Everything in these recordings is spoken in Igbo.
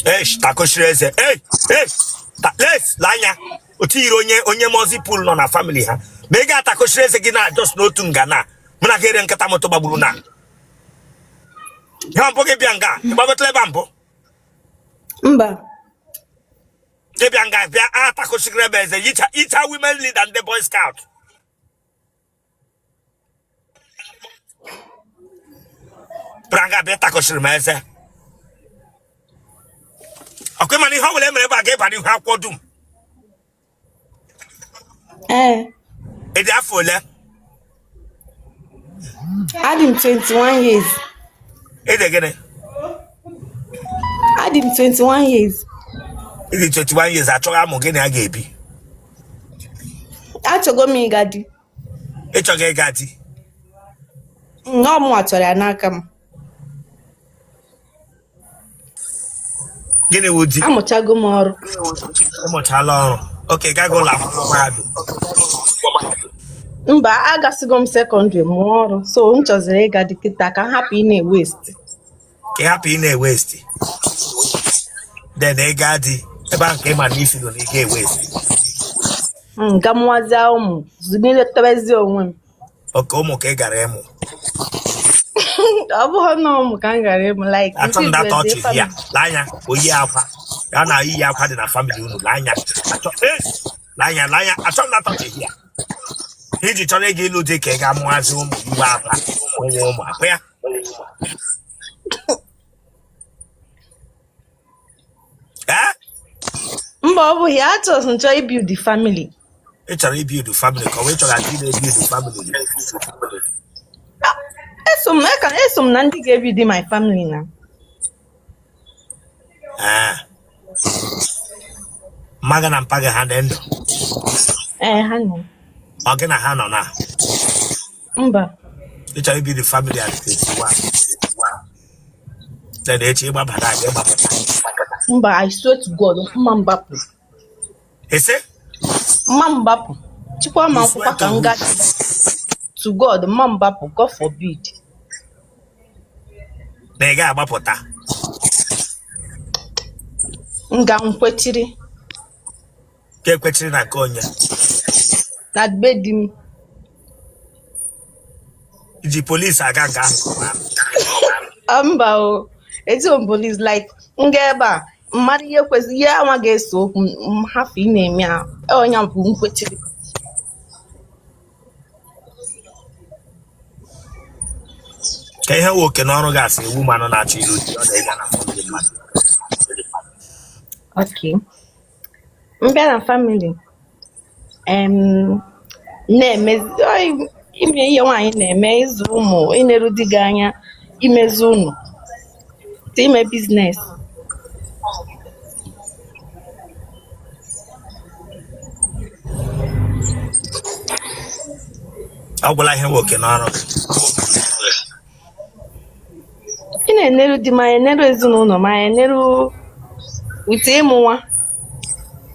Eish, takoshiri eze. Ei, ei, les lee anya otu yiri onye onye muscle pull nọ na family ha ma ị ga-atakoshiri eze gị na just n'otu nga na mụ na gị ere nkịta moto gbagburu na ihe mbụ gị bịa nga ị gbagotela ebe a mbụ? Mba. Gị bịa nga bịa atakoshiri ebe eze yicha yicha women leader ndị boy scout bịara nga bịa takọchiri m eze ọkwa mana ihe ọ bụla e mere ebe a ga-eba n'ihu akwụkwọ dum. Ee. Ị dị afọ ole? Adị m 21 years. Ị dị gịnị? Adị m 21 years. Ị dị 21 years achọghị amụ gị na ya ga-ebi? Achọgo m ịga di. Ị chọghị ịga di? Ọ mụnwa chọrọ ya n'aka m. Gịnị wụ di? Amụchago m ọrụ. Ị mụchala ọrụ? Okay, gaghị ụlọ akwụkwọ mahadum? Mba, agasịgo m secondary, mụọ ọrụ, so m chọziri ịga di kịta ka m hapụ ị na-ewaste. Ka ị hapụ ị na-ewaste, then ị gaa di ebe ahụ ka ị ma na isi nọ na ị ga-ewaste. M ga mụwazie ụmụ, zụlitebezi onwe m. Okay, ụmụ ka ị gara ịmụ? Ọ bụghị na ụmụ ka m gara ịmụ, like Achọ m data ọchị ya lee anya oyi akwa ya na iyi akwa dị na family unu. Lee anya achọ ee lee anya lee anya achọ m data ọchị ya iji chọrọ ịga ịlụ di ka ị ga-amụazi ụmụ iwe akwa ụmụ ụmụ akwa ya. Ee? Mba, ọ bụghị ya, achọrọ m chọọ ibuild the family. Ị chọrọ ibuild family ka ọ wee chọrọ adị na-ebuild family? Eso m eso m na ndị ga-ebuild my family na. Ee. Mma gị na mpa gị ha dị ndụ? Ee, ha nọ. Ọ gị na ha nọ na? Mba. Ị chọrọ ibuild family at 21, then echi ịgbabata aga ịgbapụta? Mba, I swear to God, mma mgbapụ. Ese? Mma mgbapụ. Chukwu ama You swear nkwụkwa ka to m who? gaa to God, mma mgbapụ, God forbid. Na ị ga-agbapụta? M ga nkwechiri. Ka ekwechiri na nke onye? Na be di m. Iji polisi aga nga ahụ? Ah, mba o, ejighị m police, like m gaa ebe a mmadụ ihe kwesịrị ihe anwa ga-ese okwu m hafụ ị na-eme ya onye bụ nkwechiri. Ka ihe wụ oke n'ọrụ gị as a woman na-achọ ịlụ di ọ na-ịga na family mmadụ? Okay. M bịa na family na-emezi ime ihe nwaanyị na-eme, ịzụ ụmụ, ineru di gị anya, imezi ụlọ, ime business. Ọ gwụla ihe wụ oke n'ọrụ gị? Ị na-eneru di m anya, eneru ezinụlọ m anya, eneru with ịmụ nwa,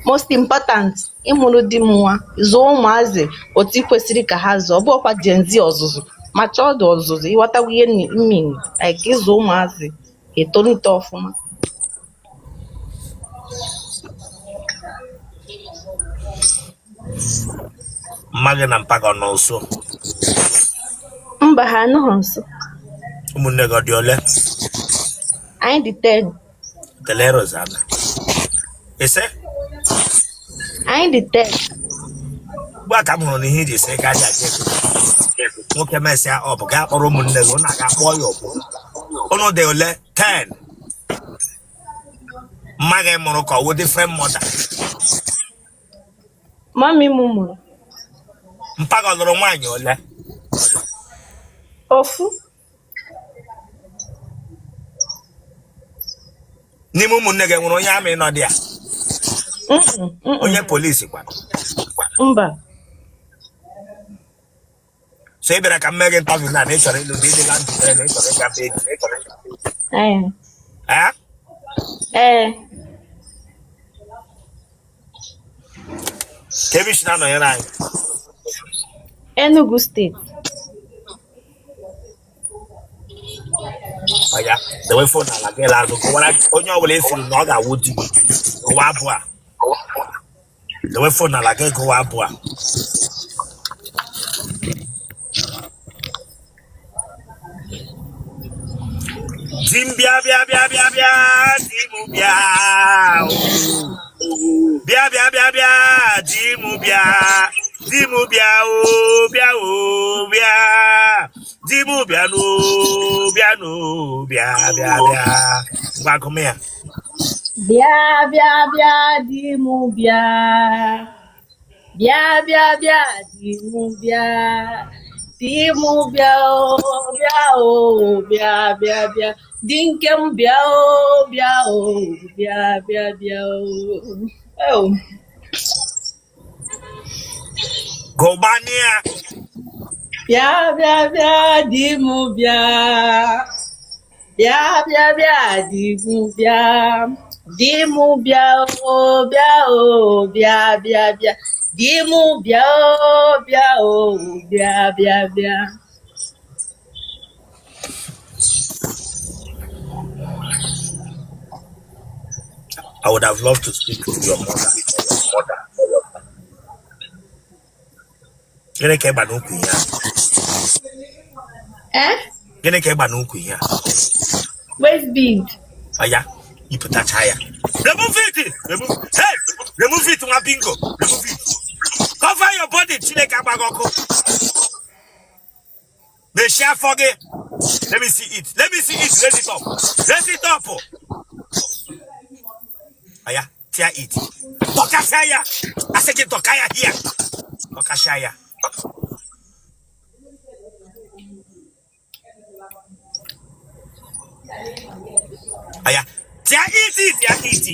most important, ịmụrụ di m nwa, zụọ ụmụazị otu kwesịrị ka ha zụọ. Ọ bụghịkwa Gen Z ọzụzụ ma chọọ dị ọzụzụ, ịghọtago ihe m mean, like ịzụ ụmụazị etolite ọfụma. Mma gị na mpa gị ọ nọ nso? Mba, ha anọghị nso. Ụmụnne gị ọ dị ole? Anyị dị 10. Kelee Rosanna. Ise? Anyị dị 10. Ugbu a ka m hụrụ na ihe iji sị ka aja aja nwoke mesịa ọ bụ gaa kpọrọ ụmụnne gị ụnụ aga kpọọ ya ọkpọ. Ụnụ dị ole? 10. Mma gị mụrụ ka ọ wụ different mother? Mami m mụrụ. Mpa gị ọ lụrụ nwaanyị ole? Ofu. N'ime ụmụnne gị nwere onye army nọ dị ya? Onye polisi kwa? Mba. So ị bịara ka m mee gị interview na ị chọrọ ịlụ di, ị dịla njikere na ị chọrọ ịga be di? Ee. Ee? Ee. Ka ebe i si na-anọnyere anyị? Enugu steeti. Ọya, dewe phone ala gị la azụ gụwara onye ọbụla ị sịrị na ọ ga-awụ di gị gụwa abụ a. Dewe phone ala gị gụwa abụ a. Di m bịa bịa bịa bịa bịa di m bịa bịa bịa bịa bịa di m bịa di m bịa o bịa o bịa di m bịa nụ bịa nụ bịa bịa bịa ngwa gụma ya. Bịa bịa bịa di m bịa. Bịa bịa bịa di m bịa. Di m bịa o bịa o bịa bịa bịa. Di nke m bịa o bịa o bịa bịa bịa o. Oh. Gụbanụ ya. Bịa bịa bịa di m bịa. Bịa bịa bịa di m bịa. Di m bịa o bịa o bịa bịa bịa. Di m bịa o bịa o bịa bịa bịa. I would have loved to speak to your mother. Gịnị ka ị gba n'ukwu ihe a? Eh? Gịnị ka ị gba n'ukwu ihe a? Waist bead. Aya, yipụtacha ya. Remove it! Remove, hey! Remove it, nwa bingo! Remove it! Cover your body, Chineke agba gị ọkụ. Mechie afọ gị. Let me see it. Let me see it. Raise it up. Raise it up. Aya, tear it. Dọkasịa ya. Asị gị dọka ya here. Dọkasịa ya. Aya, tear it, tear it.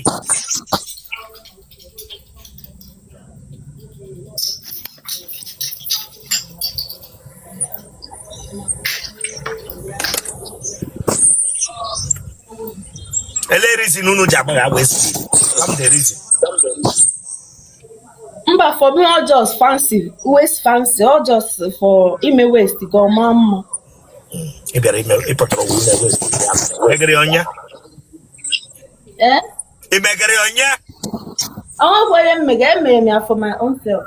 Ele reason unu ji agba ya waist bead. I'm the reason. Mba, for me, all just fancy, waist fancy, all just for ime waist ka ọ maa mma. Ị bịara ime ị pụtara ụwa ime waist bead. Megere onye? Eh? Ị megere onye? O nwekwa onye m mega, emere m ya for my own self.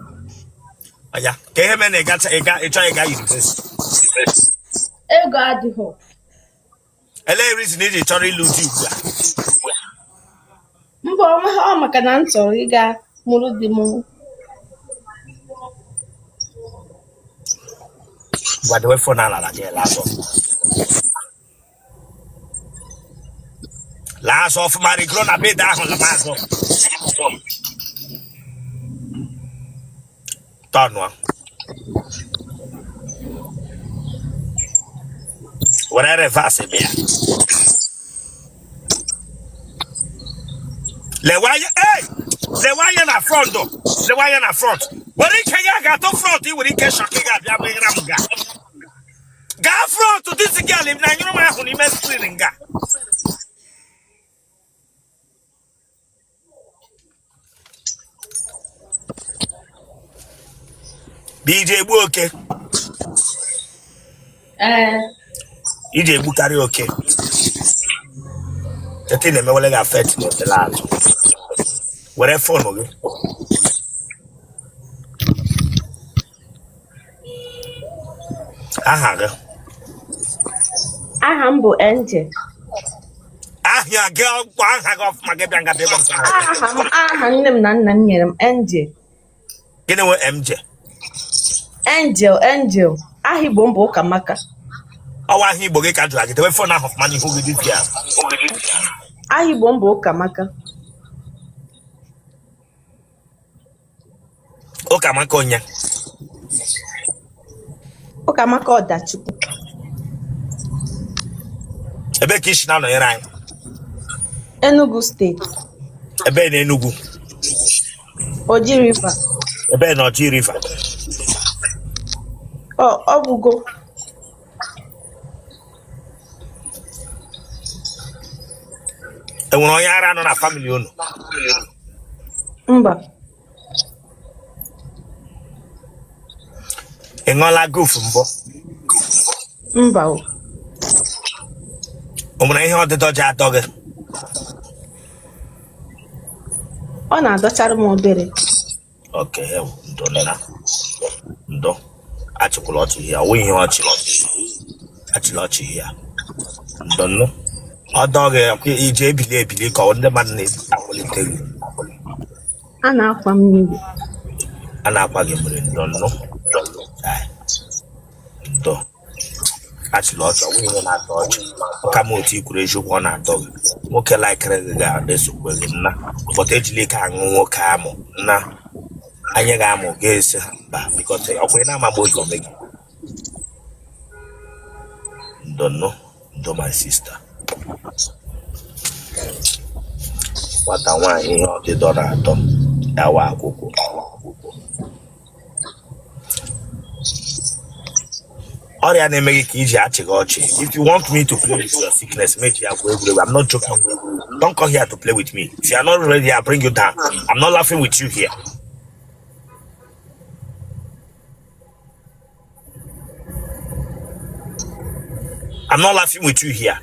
Aya, ka ihe mere na ị gacha ị ga ị chọghị ịga university. Ego adịghọ. Elee reason i ji chọrọ ịlụ di ugbu a? Mba, ọ nweghị, ọ maka na m chọrọ ịga mụrụ di m. Gwa dewe phone ala ala gị laa azụ. Laa azụ ọfụma rigoro na bed ahụ laa azụ. Tọnụọ. Were reverse bịa. Lewe anya, hey! Lewe anya na front, lewe anya na front. Were ike gị ga-atụ front, ị nwere ike shock gị abịa gbeghara m ga. Gaa front, this girl na anyụrụ m ahụ n'ime screen nga. Bụ iji egbu oke. Ee. Iji egbukarị oke. Tete na-emewele gị affect n'otele azụ. Were phone gị. Aha gị. Aha m bụ Angel. Aha gị ọkwa aha gị ọfụma gị bịa nga bịa gwa m aha gị. Aha m aha nne m na nna m nyere m Angel. Gịnị nwe MJ? Angel Angel. Aha Igbo m bụ Ụkamaka. Ọwa aha Igbo gị ka jụrụ gị dewe phone ahụ ọfụma n'ihu gị dịbịa. Aha Igbo m bụ Ụkamaka. Ụkamaka onye? Ụkamaka Ọdachukwu. Ebe ka i si na-anọnyere anyị? Enugu steeti. Ebe na Enugu? Oji River. Ebe na Oji River? Ọ bụgo. E nwere onye ara nọ na family unu? Mba. Ị ṅụọla guf mbụ? Mba o. O nwere ihe ọdịdọ ji adọ gị? Ọ na-adọchara m obere. Okay, ndo nna, ndo. Achịkwala ọchị ya, ọ wụ ihe ọchị. Achịla ọchị ya. Ndo nnụ. Ọ dọ gị iji ebili ebili ka ọ ndị mmadụ na-akwalite gị. A na-akwa mmiri. A na-akwa gị mmiri, ndo nnụ. Ndo. Achịla ọchị, ọ wụ ihe na-atọ ọchị. Kama otu i kwuru eziokwu, ọ na-atọ gị. Nwoke laikere gị ga-esokwe gị nna, but ejila ike aṅụ nwoke amụ nna. Anyị ga-amụ ga-esi ha mba, because ọkwa ị na-ama mgbe o ji ome gị. Ndo nnụ, ndo my sister. Nwata nwaanyị ihe ọdịdọ na-atọ ya wa akwụkwọ. Ọrịa na-eme gị ka iji achị gị ọchị. If you want me to play with your sickness, make ya gwa egwuregwu. I'm not joking. Don't come here to play with me. If you are not ready, I'll bring you down. I'm not laughing with you here. I'm not laughing with you here.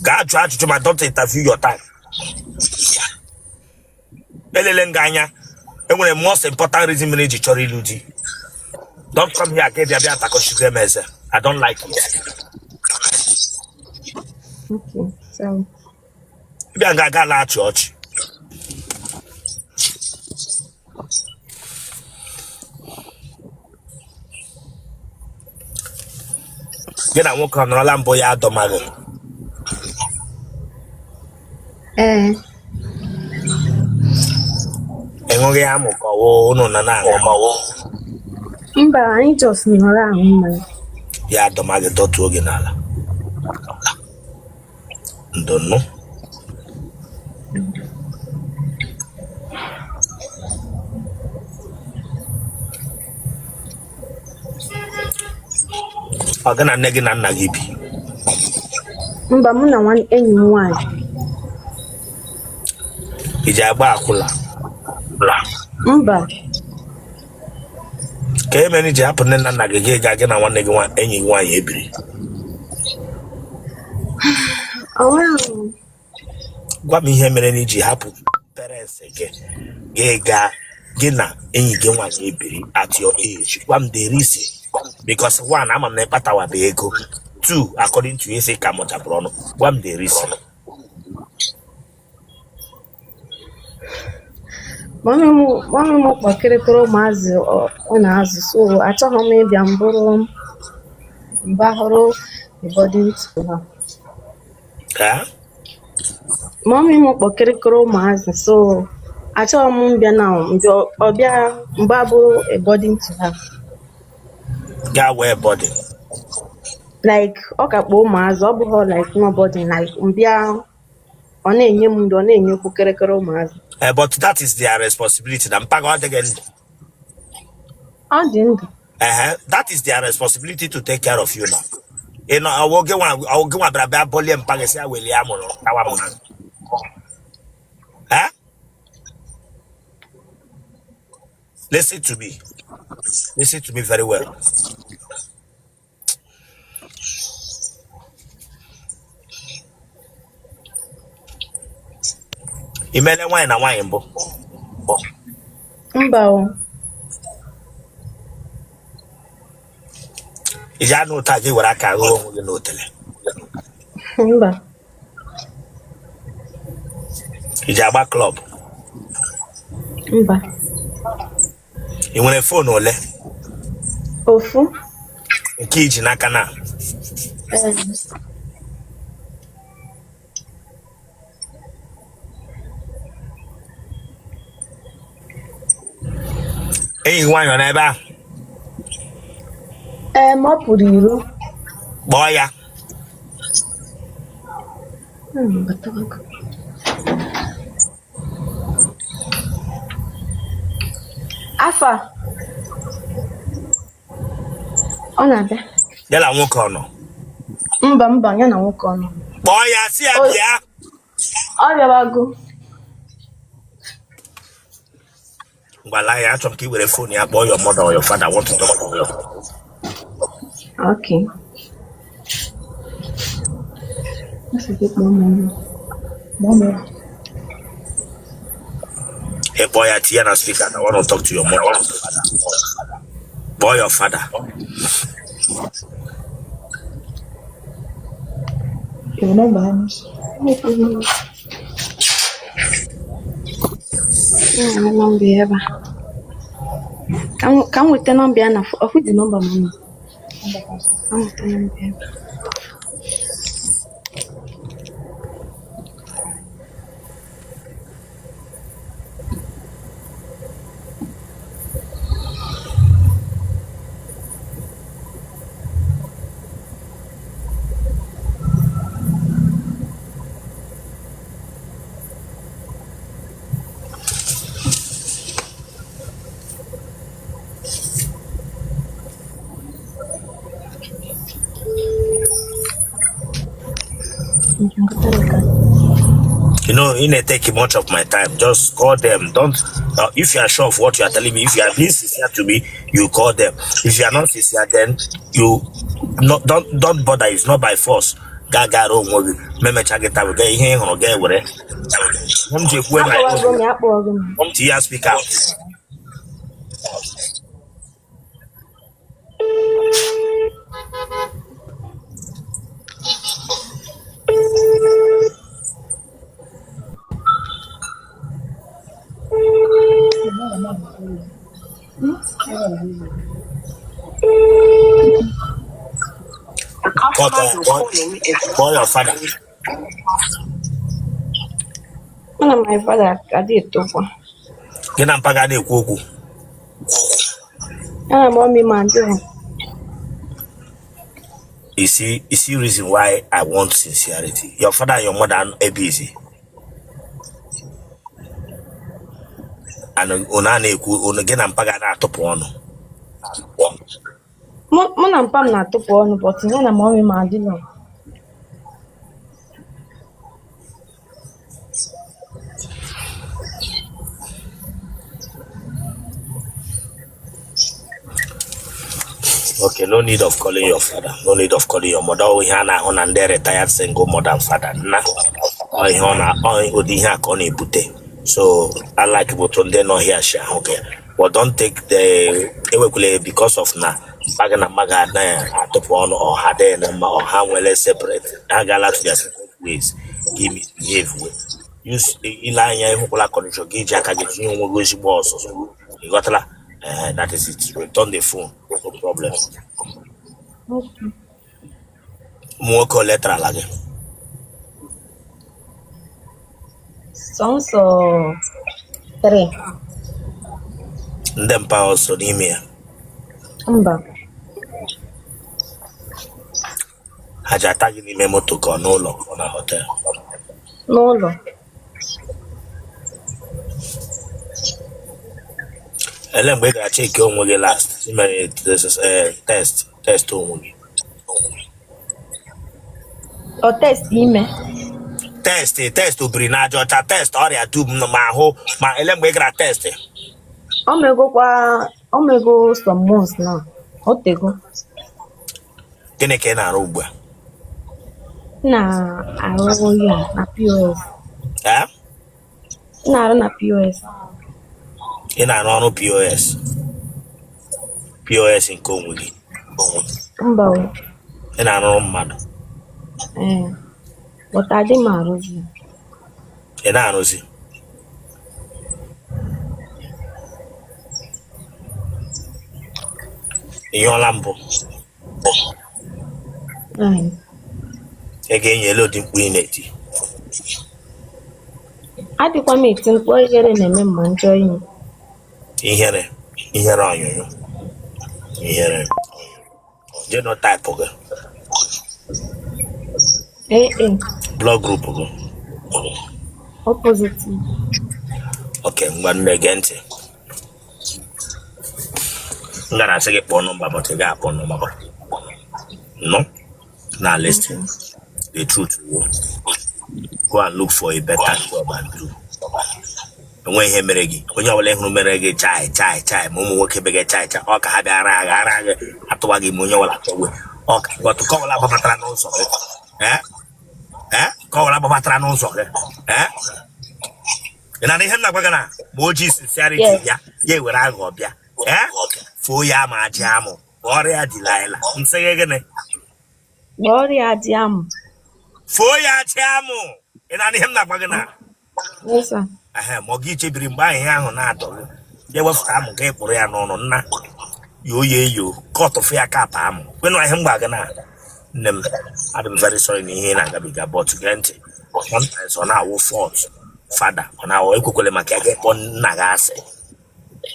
Gaa jụọ ajụjụ ma don't interview your time. Elele m gị anya, enwere most important reason mere iji chọrọ ịlụ di. Don't come here ka ị bịa bịa takọchizie m eze. I don't like it. Okay, sorry. Bịa nga aga na-achị ọchị. Gị na nwoke ọ nọrọla mbụ ya adọma gị? Ee. Ị ṅụghị amụ ka ọwụ unu na na-aṅụ ma ọwụ? Mba, anyị just nọrọ aṅụ mmanya. Ya adọma gị dọtuo gị n'ala. Ndo nnụ. Ọ gị na nne gị na nna gị bi? Mba, mụ na nwanne enyi m nwaanyị. I ji agba akwụla? Mba. Ka e mere i ji hapụ nne na nna gị gị gaa gị na nwanne gị enyi gị nwaanyị ebiri? Gwa m ihe mere na i ji hapụ parents gị gị gaa gị na enyi gị nwaanyị ebiri at your age. Gwa m the reason, because one, ama m na ịkpatawa bụ ego, two, according to esi ka mụchapụrụ ọnụ. Gwa m the reason. Mummy m kpọkịrịkịrị ụmụazị ọ na-azụ, so achọghị m ịbịa m bụrụ mbahụrụ the burden to ha. Mummy m kpọkịrịkịrị ụmụazị, so achọghị m mbịa na mbịa ọbịa mgbe bụrụ a burden to ha. Gaa wee burden. Like ọ ka kpọ ụmụazị, ọ bụghị like no burden, like mbịa ọ na-enye m nri, ọ na-enyekwu kịrịkịrị ụmụazị. Eh, but that is their responsibility na mpa gị ọ dịghị ndụ. Ọ dị ndụ. Ehe, that is their responsibility to take care of you now. Ị nọ ọwụ gị nwa ọwụ gị nwa bịara bịa bọlie mpa gị sị ya welie ya mụrụ tawa m ha. Eh? Listen to me. Listen to me very well. I meela nwaanyị na nwaanyị mbụ? Mba o. I ji anụ ụta gị were aka ghọọ onwe gị n'otele? Mba. I ji agba club? Mba. Ị nwere phone ole? Ofu. Nke i ji n'aka na? Ee. Enyi gị nwaanyị ọ n'ebe ahụ? Ee, ma ọ pụrụ iro. Kpọọ ya. Batawago. Afa ọ na-abịa. Ya na nwoke ọ nọ? Mba mba, ya na nwoke ọ nọ. Kpọọ ya sị ya bịa. Ọ bịawago. Ngwa laa ya, achọrọ m ka ị were phone ya kpọọ your mother or your father. I want to talk to you. Okay. Asị gị kpọọ mummy. Mummy. Ị kpọọ ya tinye na speaker. I want to talk to your mother. Kpọọ your father. Kedu nọmba ha? Enwere nọmba ya ebe a. Ka m nweta nọmba ya na ọfụ dị nọmba mama. Ka m nweta nọmba ya ebe a. You know, it may take much of my time. Just call them. Don't. If you are sure of what you are telling me, if you are being sincere to me, you call them. If you are not sincere, then you no, don't bother. It's not by force. Ga gara onwe gị memecha gị taa ga ihe ị hụrụ ga ewere m ji ekwue na Akpọwago m ya, akpọwago m. tinye ya speaker. Call, call, call your father. Mụ na my father adị etokwa. Gị na mpa ga na-ekwu okwu. Ya na mummy m adịghị. You see reason why I want sincerity. Your father and your mother are busy. And unu a na-ekwu unu gị na mpa ga na-atụpụ ọnụ. Mụ na mpa m na-atụpụ ọnụ, but ya na mummy m adịghị. Okay, no need of calling your father. No need of calling your mother. Ọ ihe a na-ahụ na ndị retired single mother and father. Nna ọ ihe ọ na ọ ụdị ihe a ka ọ na-ebute. So I like otu ndị nọ here si ahụ gị. But don't take the ewekwala because of na mpa gị na mma gị anaghị atụpụ ọnụ, ọ ha adịghị na mma, ọ ha nwere separate, ha gaala to their separate ways, gị misbehave we use ile anya ịhụkwala condition gị ji aka gị tinye onwe gị ezigbo ọzụzụ. Ị ghọtala? Eh, that is it. Return the phone, no problem. Okay. Ụmụ nwoke ole tarala gị? Sọnsọ 3. Ndị mpa ọsọ n'ime ya? Mba. Ha ji ata gị n'ime moto ka ọ n'ụlọ ka ọ na hotel? N'ụlọ. Ele mgbe ị gara check onwe gị last, ị mere test onwe gị? Ọ test ime? Test obiri na aja ọcha, test ọrịa dum ma ahụ ma. Ele mgbe ị gara test? O megokwa, o mego some months now. O tego. Gịnị ka ị na-arụ ugbu a? M na-arụ ya na POS. Eh? M na-arụ na POS. Ị na-arụ ọrụ POS? POS nke onwe gị? Mba o. Ị na-arụrụ mmadụ? Ee. But adị m arụzi. Ị na-arụzi? Ị nyụọla mbụ? Ee. Ị ga-enye elu ụdị mkpu ị na-eti? Adịkwa m eti mkpu, ihere na-eme m ma m chọọ inye. Ihere, ihere ọnyụnyụ, ihere. Genotype gị? Ee. Blood group gị? O positive. Ok, ngwa nne, gee ntị. M gara asị gị kpọọ nọmba, but ị ga-akpọ nọmba no. Now listen, the truth wo, go and look for a better job and do. Enwe ihe mere gị, onye ọbụla ịhụrụ mere gị chai chai chai, ma ụmụ nwoke be gị chai chai, ọ ka ha bịara agha ara gị atụwa gị, ma onye ọbụla chọgbe ọ ka ọtụkọ ọbụla gbabatara n'ụzọ gị, eh? Ee, ka ọ wara gbabatara n'ụzọ gị. Ee, ị na ihe m na-agwa gị na ma o ji sincerity Yes. ya ya ewere aghụghọ bịa. Ee, foo ya ma ajị amụ kpọrọ ya Delilah. M sị gị gịnị? Kpọrọ ya dị amụ. Foo ya ajị amụ. Ị na ihe m na-agwa gị na Yes, sir. ehe, ma ọ gị chebiri mgbe ahụ ihe ahụ na-adọ gị, ya wepụta amụ gị kpụrụ ya n'ọnụ nna ya oye eyo kọtụfụ ya kapụ amụ kwenụ ihe m gwa gị na nne m, adị m very sorry na ihe ị na-agabiga, but gee ntị, sometimes ọ na-awụ fault father, ọ na-awụ ekwekwele maka ya ga-ekpọ nna gị asị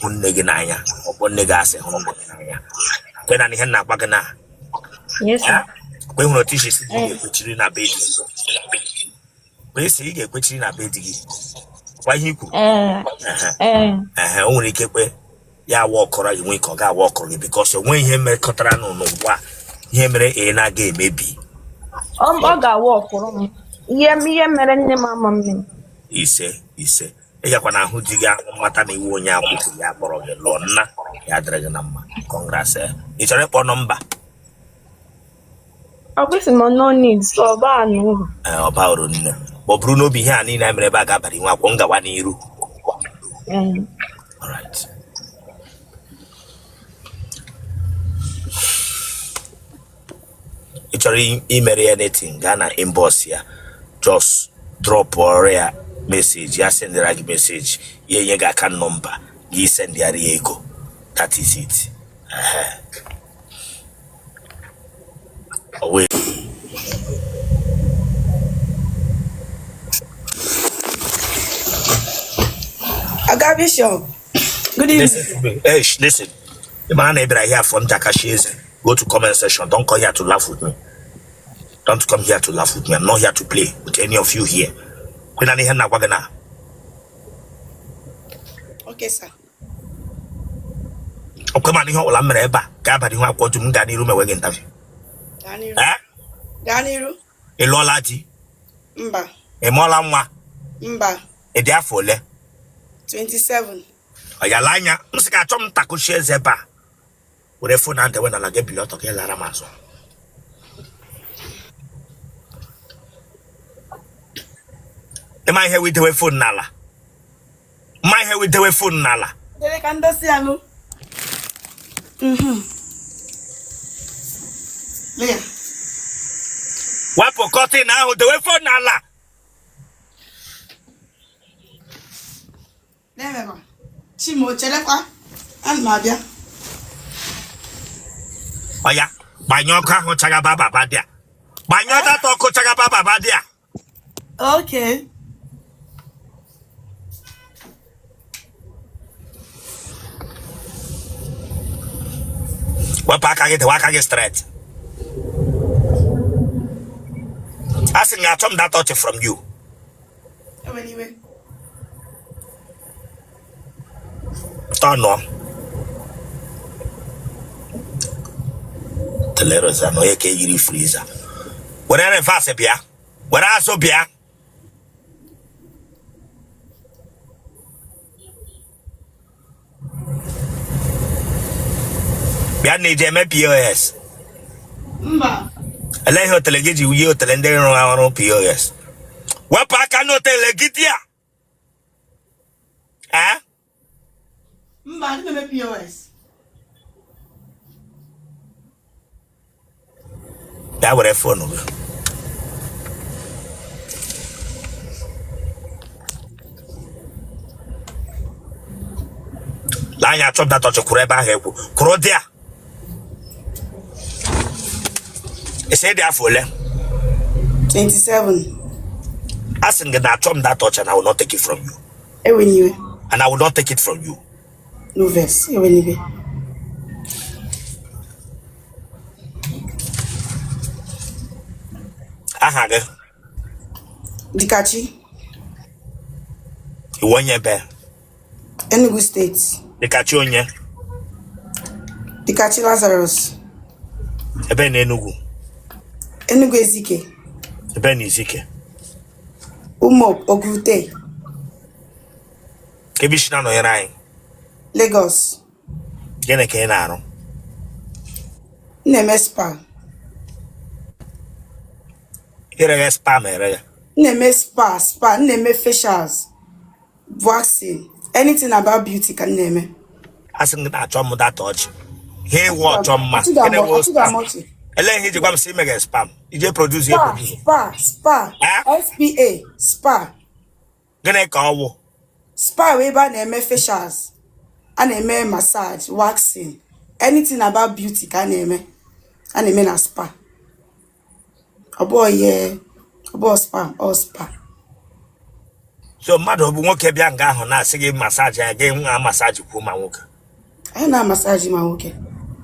hụ nne gị n'anya, ọ kpọ nne gị asị hụ nna gị n'anya. Kwe na ihe m na-agwa gị na Yes, sir. kwe hụrụ otu isi si gị ga-ekwechiri na be di gị, kwe sị ị ga-ekwechiri na be di gị kwa ihe i kwuru. Ee. Ehe. Ee. Ehe, o nwere ike kwe ya awa ọkọrọ gị, nwee ike ọ ga-awa ọkọrọ gị because o nweghị ihe mekọtara n'ụwa ihe mere ị na-aga emebi. Ọ ga-awa ọkụrụ m. Ihe mere nne m ama mmiri. Ise ise, ị gakwa na ahụ di gị ahụ mata na iwu onye akwụkwọ ya kpọrọ gị lụọ nna ya dịrị gị na mma. Congrats. Ị chọrọ ịkpọ nọmba? Ọ kwesị m no need, so ọ baa n'uru. Ee, ọ ba uru nne, ma ọ bụrụ n'obi ihe a niile mere ebe a ga-abara inwe akwụ ngawa n'iru. Ee. Alright. Ị chọrọ imere ya anything, gaa na inbox ya, just drop ọrụ ya message, ya sendịra gị message, ya enye gị account number gị sendịara ya ego. That is it. Ehe. Ọ wee Oga Bishop, good evening. Listen to me. Hey, listen. The man na bịara here from Jakashi Eze. Go to comment section. Don't come here to laugh with me. Don't come here to laugh with me. I'm not here to play with any of you here. Kwena na ihe m na-agwa gị na Okay, sir. ọkwa mana ihe ọbụla m mere ebe a ga-abara ihu akwụkwọ dum m gaa n'iru mewe gị interview. Gaa n'iru. Eh? Gaa n'iru. Ị lụọla di? Mba. Ị mụọla nwa? Mba. Ị dị afọ ole? 27. Ọ ya lee anya, m sị ka achọ m ntakụchi eze ebe a were phone na ndewe n'ala gị bili ọtọ ka ị lara m azụ. Ị ma ihe wụ idewe phone n'ala? Ma ihe wụ idewe phone n'ala? Dere ka ndosi ya nụ. Lee ya. Wepụ curtain ahụ, dewe phone n'ala. Lee Chimo, cherekwa. Ana m abịa. Ọya, gbanye ọkụ ahụ chagaba baba dị a. Gbanye data ọkụ chagaba baba dị a. Okay. Wepụ aka gị, dewe aka gị straight. A sị m achọ m that touch from you. Ewela iwe. Tọnụọ. Telerosa na onye ka eyiri freezer. Were reverse bịa. Were azụ bịa. Bịa na iji eme POS. Mba. Elee ihe otele gị ji yie otele ndị rụrụ ọrụ POS? Wepụ aka n'otele gị dị a. Ee? Mba, adị m eme POS. Bịa were phone gị. Lee anya, achọ m that touch kwụrụ ebe ahụ ekwu kwụrụ dị a. Ị sị ị dị afọ ole? 27. A sị m gị na achọ m that touch and I will not take it from you. Ewela iwe. And I will not take it from you. No vex. Ewela iwe. Aha gị? Dikachi. Ị wụ onye ebe? Enugu State. Dikachi onye? Dikachi Lazarus. Ebe na Enugu? Enugu Ezike. Ebe na Ezike? Umuokpu Okwute. Ebe i si na-anọnyere anyị? Lagos. Gịnị ka ị na-arụ? M na-eme spa. Ireghe sperm ereghe? M na-eme spa, spa, m na-eme facials, waxing, anything about beauty ka m na-eme. Asị m gị na-achọ m data ọchị ihe ịwụ ọchọ mma. Gịnị wụ sperm? Elee ihe iji gwa m sị imeghe sperm ije produce ya produce? Spa, spa. Eh? SPA, spa. Gịnị ka ọ wụ? Spa wụ ebe a na-eme facials, a na-eme massage, waxing, anything about beauty ka a na-eme, a na-eme na spa. Ọ bụ ihe, ọ bụ spa, ọ spa. So mmadụ ọ bụ nwoke bịa nga ahụ na-asị gị massage ya, gị nwa massage kwuo ma nwoke? Anyị na-amassage ma nwoke.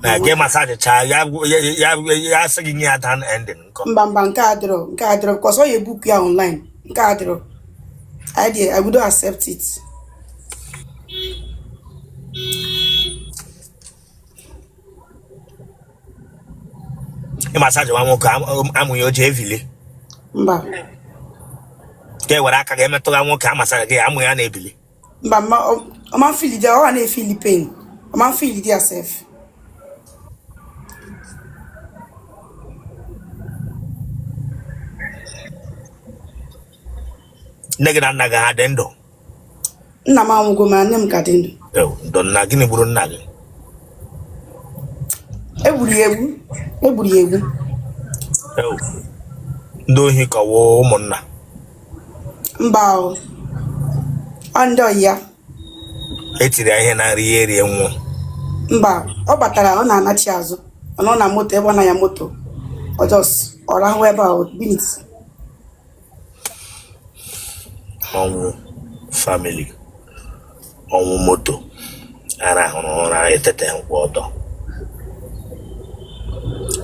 Na gị massage chaa ya, ya ya ya asị gị nye ya down ending nkọ? Mba, mba, nke a adịrọ, nke a adịrọ, because ọ ya ebook ya online. Nke a adịrọ. I dey, I wouldn't accept it. Ị massage nwa nwoke amụ ya o ji evili? Mba. Ka e were aka gị emetụla nwoke amassage gị, amụ ya na-ebili? Mba, mma, ọ ma feel dị, ọ ga na-efeel pain. Ọ ma feel dị sef. Nne gị na nna gị ha dị ndụ? Nna m anwụgo, ma nne m ka dị ndụ. Ew, ndụ nna. Gịnị gburu nna gị? Egburu ya egbu, egburu ya egbu. Ew, ndị ohi kọwa ụmụnna? Mba o, ọ ndị ọyị ya. Etiri ya ihe na nri ya erie nwụọ? Mba, ọ batara, ọ na-anachi azụ, ọ nọ na moto, ebe ọ na-anya moto, ọ just ọ rahụ ebe a minit. Ọnwụ family, ọnwụ moto, arahụrụ ụra etete nkwụ ọtọ.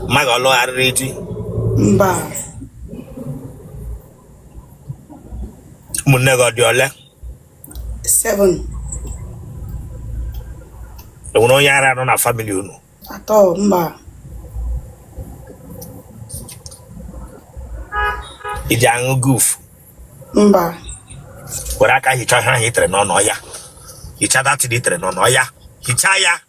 Mmadụ ọ lụgharịrị di? Mba. Ụmụnne gị ọ dị ole? 7. Enwere onye ara nọ na family unu? Atọ, mba. Iji aṅụ guf? Mba. Were aka hichaa ihe ahụ i tere n'ọnụ ya. Hichaa that thing i tere n'ọnụ ya, hichaa ya.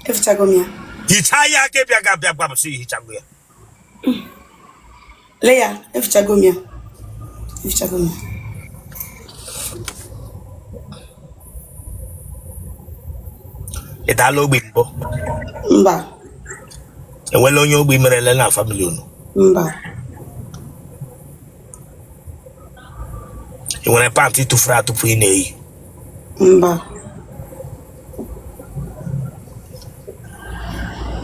Efichago m ya. Hichaa ya ka bịa ga bịa gwa m sị hichago ya. Lee ya, efichago m ya, efichago m ya. Ị daala ogbi mbụ? Mba. Enwela onye ogbi merele na family unu? Mba. Ị nwere pant tụfuru atụfu ị na-eyi? Mba.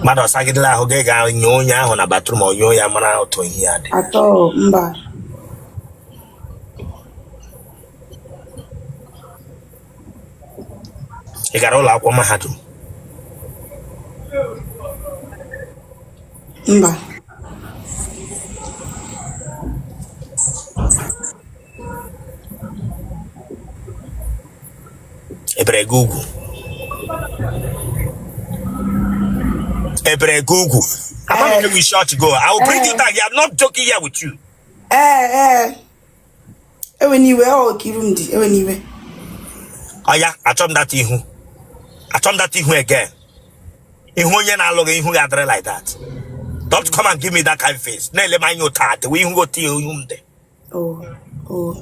Mmadụ ọsagidela ahụ gị ga nyoo onye ahụ na bathroom, ọ nyoo ya mara otu ihe ya dị? Atọ, mba. Ị gara ụlọ akwụkwọ mahadum? Mba. Ebere gị ugwu? Ebere gị ugwu? Ama m isi ọchị go. I will bring you down. I'm not joking here with you. Ee, ee, ewe n'iwe, ọ ka iru m dị, ewe n'iwe. Ọya, achọ m that ihu, achọ m that ihu again. Ihu onye na-alụghị ihu ga-adịrị like that. Don't come and give me that kind of face. Na-ele m anya ụta adịwe ihu otu ihu m dị. O o.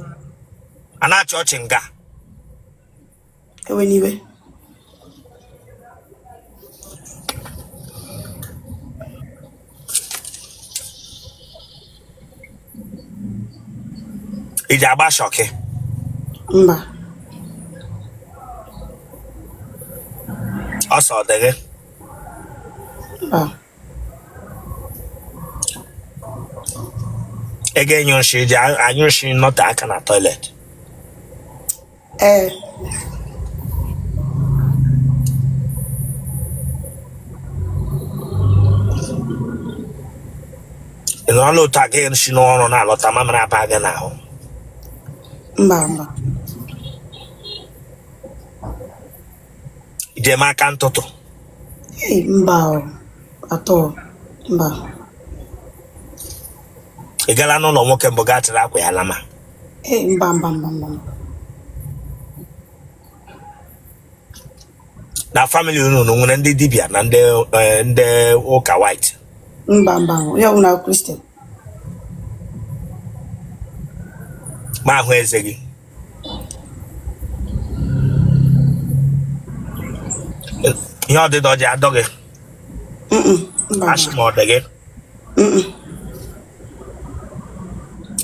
A na-achị ọchị nga. Ewe n'iwe. Iji agba shọkị? Mba. Ọsọ dị gị? Mba. Ị ga-enyu nshi, iji anyụ nshi nọte aka na toilet? Ee. Ị nọrọla otu a gị nshi n'ọrụ na-alọta, mamịrị aba gị n'ahụ? Mba, mba. Iji eme aka ntụtụ? Ei, mba o, atọ, mba. Ị gala n'ụlọ nwoke mbụ gaa chịrị akwa ya lama? Ei, mba, mba, mba, mba. Na family unu, unu nwere ndị dibịa na ndị ndị ụka white? Mba, mba, onye ọbụla Christian. Ma ahụ eze gị ihe ọdịdọ ji adọ gị? Mba. Asị ma ọ dị gị?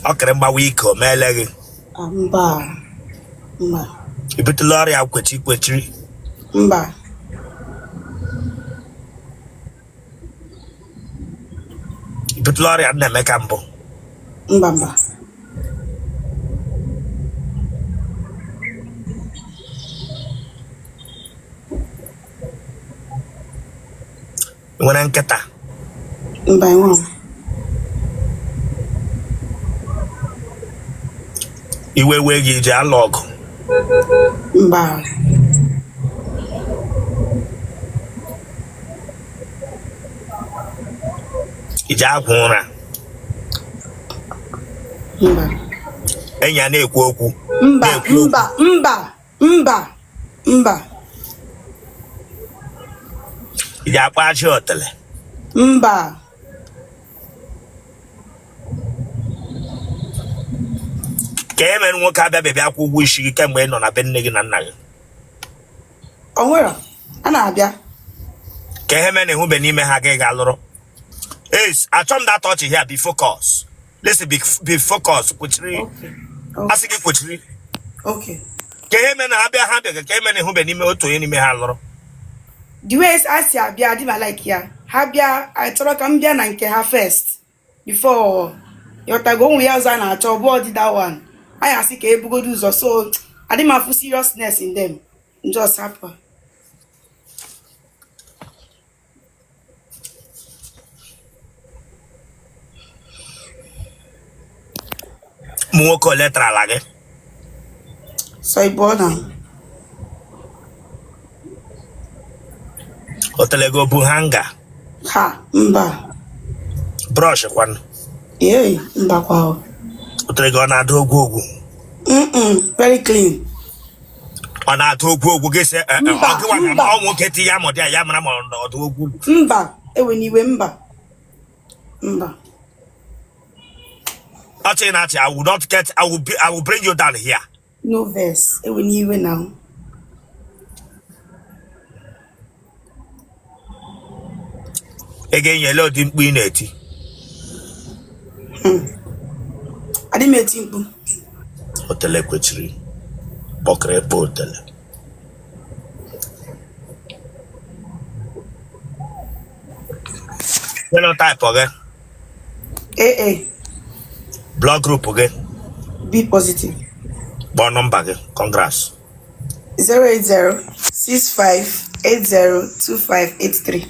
Ọkịrị mgbawa ike o meele gị? Ah, mba, mba. I butela ọrịa kwechi kwechiri? Mba. I butela ọrịa Nnaemeka mbụ? Mba, mba. Ị nwere nkịta? Mba, enweghị m. Iwe wee gị, i ji alụ ọgụ? Mba. I ji agwọ ụra? Mba. Enyi a na-ekwu okwu. Mba. Na-ekwu okwu. Mba, mba, mba, mba. I ji akpa ajị otele? Mba. Ka e mere nwoke abịa bịa kwụ ụgwọ isi gị kemgbe ị nọ na be nne gị na nna gị? O nwere a na-abịa. Ka ihe mere na ịhụbe n'ime ha gị ga-alụrụ. Ace, achọ m that touch here. Be focus. Listen, be focus. Kwechiri. Asị gị kwechiri. Okay. Ka ihe mere na ha bịa, ha bịa, ka ihe mere na ịhụbe n'ime otu onye n'ime ha lụrụ. The way a si abịa adị m like ya. Ha bịa, a chọrọ ka m bịa na nke ha first before ịghọtago onwe ya ọzọ a na-achọ ọ bụ ọdị that one. Anyị asị ka ebugodo ụzọ, so adị m afụ seriousness in them. Just hapụ. Ụmụ nwoke ole tarala gị? Sọ ịbụọ na. Otele gị o bu hanger? Ha, mba. Brush kwanụ? Ee, mba kwa o. Otele gị ọ na-ada ogwu ogwu? Very clean. Ọ na-ada ogwu ogwu gị sị Mba, ọ gịwa na mba. ọ nwoke ti ya mọdị ya mara ma ọ na-ada ogwu. Mba, ewena iwe, mba, mba. Ọchị na-achị, I will not get, I will bring you down here. No vex, ewena iwe na. Ị ga-enyele ụdị mkpu ị na-eti? Adị m eti mkpu. Otele kwechiri kpọkịrịkpọ otele. Genotype gị? AA. Blood group gị? B positive. Kpọọ nọmba gị. Congrats. 08065802583.